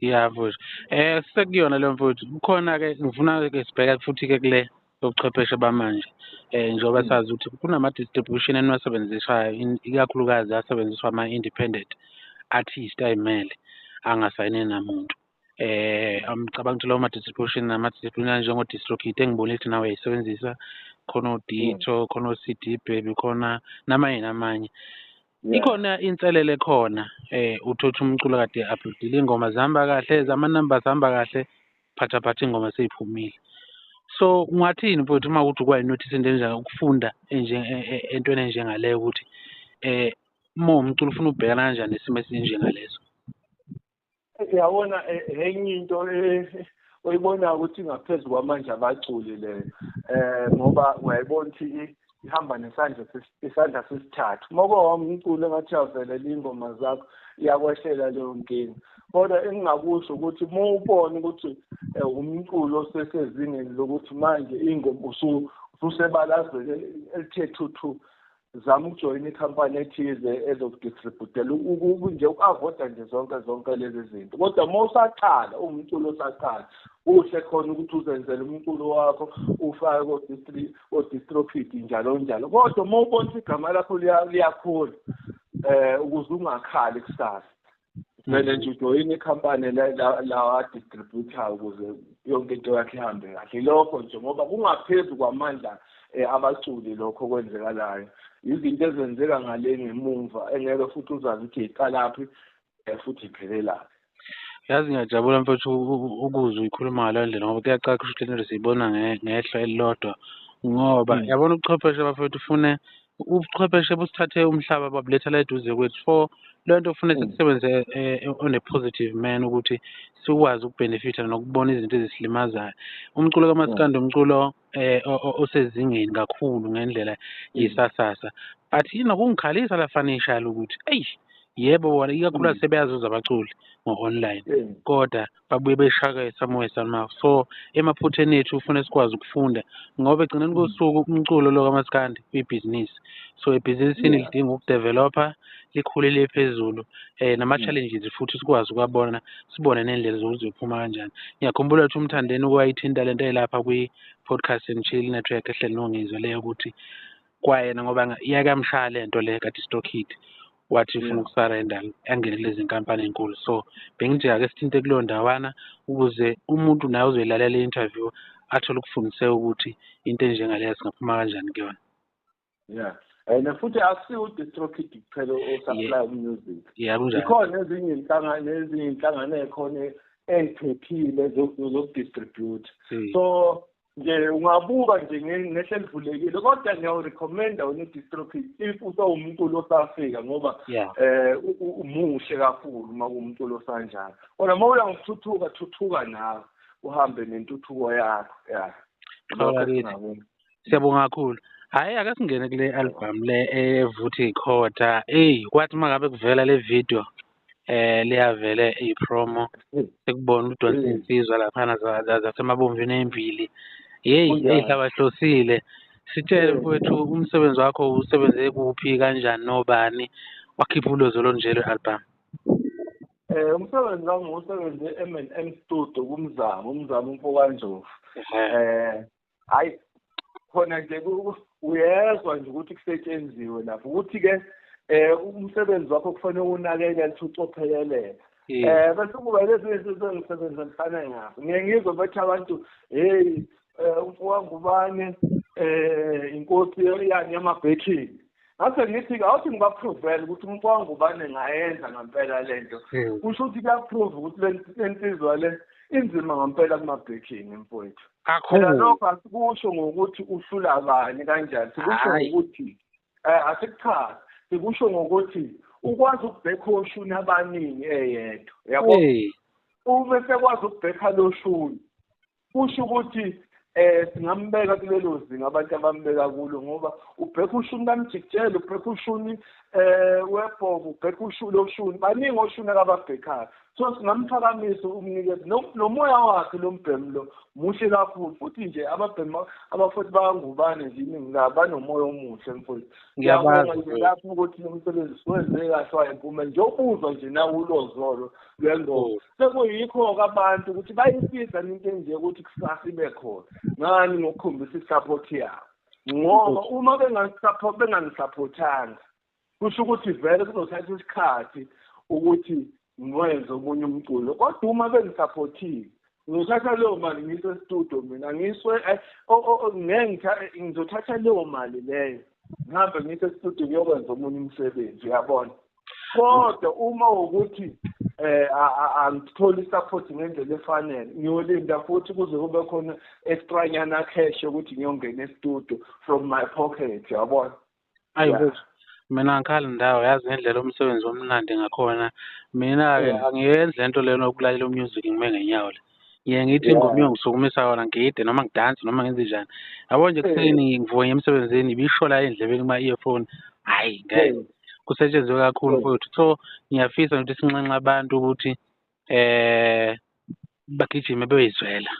Ya mfowethu. Sekuyona leyo mfowethu. Kukhona-ke ngifuna-ke sibheka futhi-ke kule yobuchwepheshe bamanje. Njengoba sazi ukuthi kunama-distribution eniwasebenzisayo, ikakhulukazi asebenziswa ama-independent artist ay'mele angasayine namuntu. Ngicabanga ukuthi lawo ma-distribution ama-distribution anjengo-DistroKid engibonile ukuthi nawe uyayisebenzisa, khona o-Ditto, khona o-CD Baby, khona namanye namanye. Ikhona inselelo ekhona uthole ukuthi umculo kade e-upload-ile iy'ngoma zihamba kahle, ama-numbers ahamba kahle, phatha phatha iy'ngoma sey'phumile. So ungathini mfowethu uma kuwukuthi uke wayi-notice-a into enjalo ukufunda entweni enjengaleyo ukuthi uma uwumculi ufuna ukubhekana kanjani nesimo esinjengaleso? Uyabona enye into oyibonayo ukuthi ingaphezu kwamandla abaculi leyo, ngoba uyayibona ukuthi ihamba nesandla isandla sesithathu. Uma kuwumculo engathi uyavelela iy'ngoma zakho, iyakwehlela leyo nkinga. Kodwa engingakusho ukuthi uma ubona ukuthi umculo osesezingeni lokuthi manje iy'ngoma ususebalazweni elithe thuthu, zama ukujoyina ikhampani ethize ezokudistributela nje uku-avoida nje zonke zonke lezi zinto. Kodwa uma usaqala uwumculo osaqala, kuhle khona ukuthi uzenzele umculo wakho ufake ko-DistroKid njalo njalo. Kodwa uma ubona ukuthi igama lakho liyakhula, ukuze ungakhali kusasa, vele nje ujoyine ikhampani lawa distributhayo ukuze yonke into yakho ihambe kahle. Lokho nje ngoba kungaphezu kwamandla abaculi lokho okwenzekalayo. Izinto ezenzeka ngale ngemumva engeke futhi uzazi ukuthi iqalaphi futhi iphelelaphi. Yazi ngiyajabula mfowethu ukuzwa uyikhuluma ngaleyo ndlela ngoba kuyacaca ukuthi lento siyibona ngehlo elilodwa ngoba yabona ubuchwepheshe bafowethu ufune ubuchwepheshe busithathe umhlaba babuletha la eduze kwethu. So leyo nto kufanele sikusebenze on a positive manner ukuthi sikwazi ukubhenefitha nokubona izinto ezisilimazayo. Umculo kamaskandi umculo osezingeni kakhulu ngendlela yesasasa. But inokungikhalisa la financial ukuthi eyi yebo bona ikakhulukazi sebeyazuza abaculi ngo-online, kodwa babuye beshake somewhere somehow. So emaphutheni ethu kufanele sikwazi ukufunda ngoba ekugcineni kosuku umculo lo kamaskandi uyibhizinisi. So ebhizinisini lidinga ukudevelopha likhule liye phezulu, nama-challenges futhi sikwazi ukuwabona, sibone ney'ndlela zokuthi ziyophuma kanjani. Ngiyakhumbula ukuthi uMthandeni uke wayithinta lento elapha kwi-podcast and Chill Network ehleli noNgizwe le yokuthi kwayena ngoba iyake yamshaya lento le ka-DistroKid, wathi ufuna ukusarenda angene kulezi nkampani ey'nkulu. So bengithi ake sithinte kuleyo ndawana ukuze umuntu naye ozoyilalela i-interview athole ukufundiseka ukuthi into enjengaleyo singaphuma kanjani kuyona. Yeah. And futhi akusiwo u-DistroKid kuphela o-supply music. Yeah, kunjalo. Ikhona ezinye iy'nhlangano ezinye iy'nhlangano ey'khona ey'phephile zokudistribute. So nje ungabuka nje ngehlo elivulekile, kodwa ngiyawu-recommenda wena u-DistroKid if usawumculo osafika ngoba umuhle kakhulu uma kuwumculo osanjalo. Kodwa uma uya ngokuthuthuka, thuthuka nawe uhambe nentuthuko yakho. Yeah. Qhawe lakithi. Siyabonga kakhulu. Hhayi, ake singene kule album le evutha ikhotha. Eyi, kwathi uma ngabe kuvela le video liyavele eyi-promo sekubona udonsa iy'nsizwa laphana zaseMabomvini ey'mbili. Yeyi, ey'hlabahlosile. Sitshele mfowethu umsebenzi wakho usebenze kuphi kanjani nobani wakhipha ulozo olunje lwe-album. Umsebenzi wami ngiwusebenze M and M Studio kuMzamo, uMzamo umfokaNdlovu. Hhayi khona nje uyezwa nje ukuthi kusetshenziwe lapho ukuthi-ke umsebenzi wakho kufanele unakekele ukuthi ucophelelele. Bese kuba lezi zinto engisebenzisana ngazo. Ngiye ngizwe bethi abantu hey umfowangubane inkosi yani yamabhekini. Ngase ngithi awuthi ngibaprovele ukuthi umfowangubane ngayenza ngempela lento. Kusho ukuthi kuyaprove ukuthi le nsizwa le inzima ngempela kumabhekini mfowethu. Kakhulu. Phela lokho asikusho ngokuthi uhlula bani kanjani, sikusho ngokuthi asikuchazi, sikusho ngokuthi ukwazi ukubhekha oshuni abaningi eyedwa. Yabo? Uma sekwazi ukubhekha lo shuni, kusho ukuthi singambeka kulelo zinga abantu abambeka kulo ngoba ubheka ushuni kaMjikijelo, ubheka ushuni webhobo, ubheka ushuni loshuni, baningi oshuni ababhekayo. So singamphakamisa umnikezi nomoya wakhe lo mbhemu lo muhle kakhulu, futhi nje ababhemu abafuthi bakaNgubane nje iningi labo banomoya omuhle mfowethu. Ngiyabonga nje lapho ukuthi lo msebenzi siwenze kahle wayimpumelelo, nje ubuzwa nje nawe ulozolo lwengoma. Sekuyikho-ke abantu ukuthi bayifisa into enje ukuthi kusasa ibe khona ngani ngokukhombisa i-support yabo, ngoba uma bengangisupportanga kusho ukuthi vele kuzothatha isikhathi ukuthi ngiwenze omunye umculo. Kodwa uma bengisupportile ngizothatha leyo mali ngiyise e-studio, mina ngiswe ngeke ngizothatha leyo mali leyo ngihambe ngiyise e-studio ngiyokwenza omunye umsebenzi, uyabona. Kodwa uma ukuthi angitholi i-support ngendlela efanele, ngiyolinda futhi kuze kube khona extra nyana cash yokuthi ngiyongena e-studio from my pocket, uyabona. Ayi mfethu, mina angikhali ndawo, yazi ngendlela umsebenzi omnandi ngakhona. Mina-ke angiyenzi lento lena yokulalela u-music ngime ngenyawo le. Ngiye ngithi ingoma iyongisukumisa yona ngigide noma ngidanse noma ngenze njani. Yabo nje ekuseni ngivuka ngiye emsebenzini ibisho la endlebeni kuma-earphone, hhayi ngeke. Kusetshenzwe kakhulu mfowethu. So ngiyafisa ukuthi sinxenxe abantu ukuthi bagijime beyoyizwela.